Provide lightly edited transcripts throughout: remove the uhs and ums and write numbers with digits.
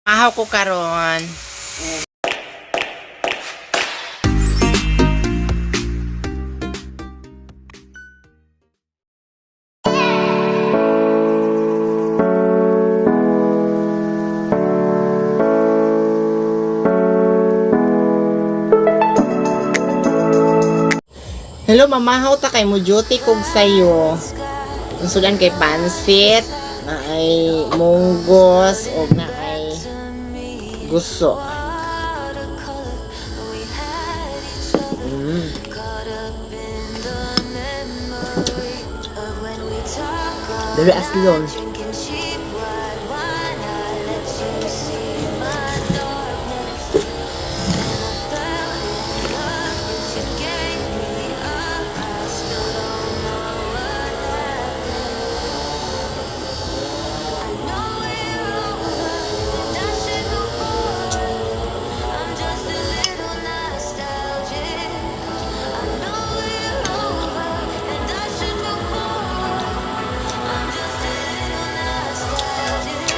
Ahaw ko karon. Hello, mamahaw ta kay mo duty kog sayo. Ang sudan kay pansit, na ay munggos og na ay guso. Dali aslon.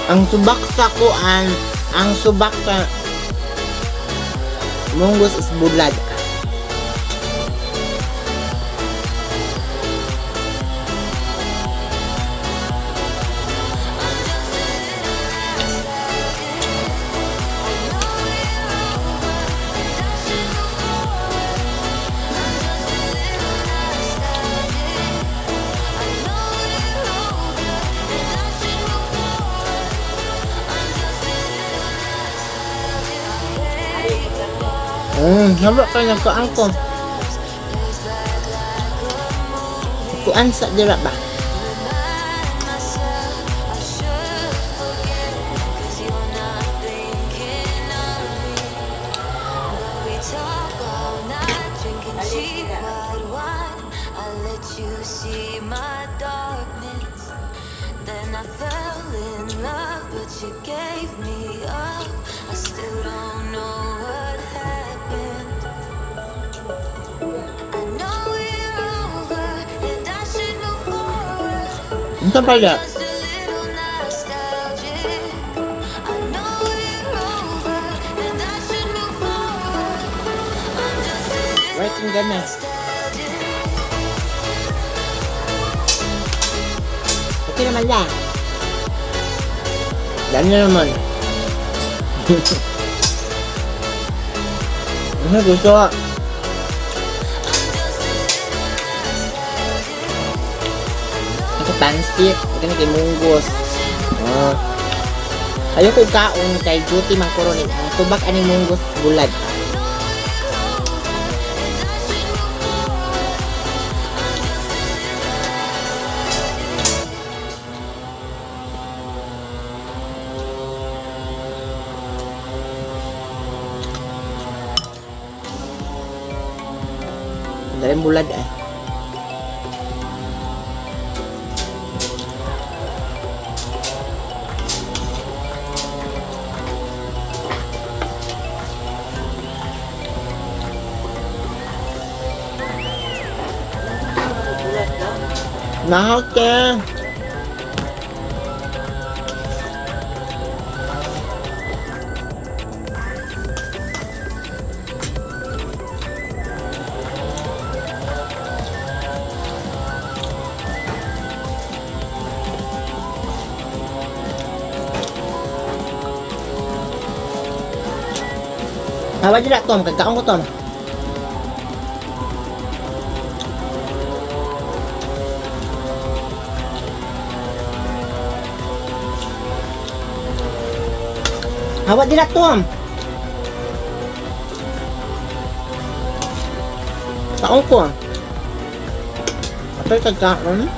Ang subak sa kuan, ang subak sa munggos is bulad. Haba ka nagkaan ko. Kuan sa dira ba? See my darkness. Then I fell in love, but you gave me up. I still don't know what happened. I know we're over, and I should move forward. Unsa pala? Just a little nostalgic. I know we're over, and I should move forward. I'm just a little Working gana. nostalgic. Okay naman la. Dami na naman. Ano gusto? Ito pansit. Ito na kay munggos. Ah. Ayoko kaon kay duty man kuronin. Ang tubak ani munggos bulad. Ang daling bulad eh. Nahal te. Hawa dira Tom, kagkaon ko Tom. Hawa dira Tom. Kaon ko. Apay kagkaon.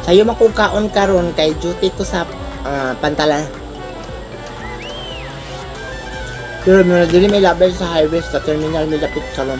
Sayo man kog kaon karon kay duty ko sa pantalan. Pero mura dili may label sa highway sa terminal may dapit karon.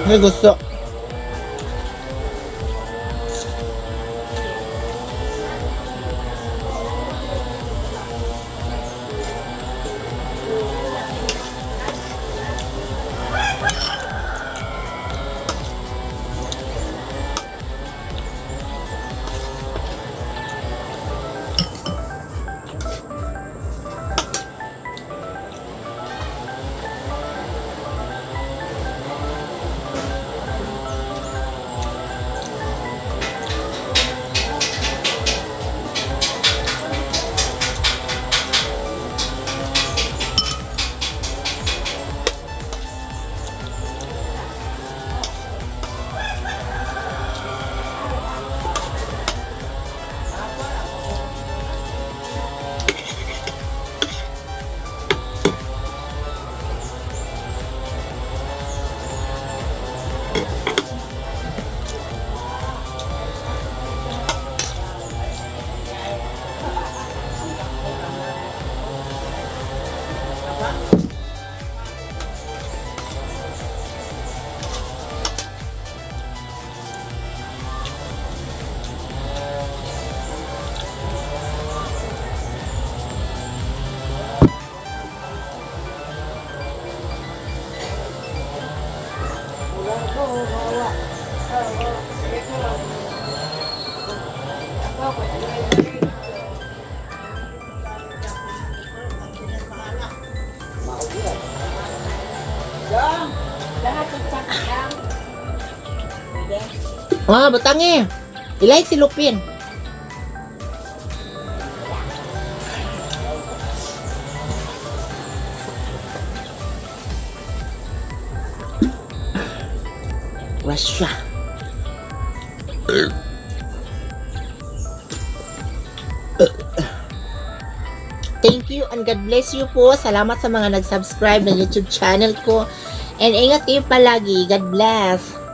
May gusto. Ah, batang eh. I-like si Lupin. Russia. Thank you and God bless you po. Salamat sa mga nag-subscribe ng YouTube channel ko. And ingat kayo palagi. God bless.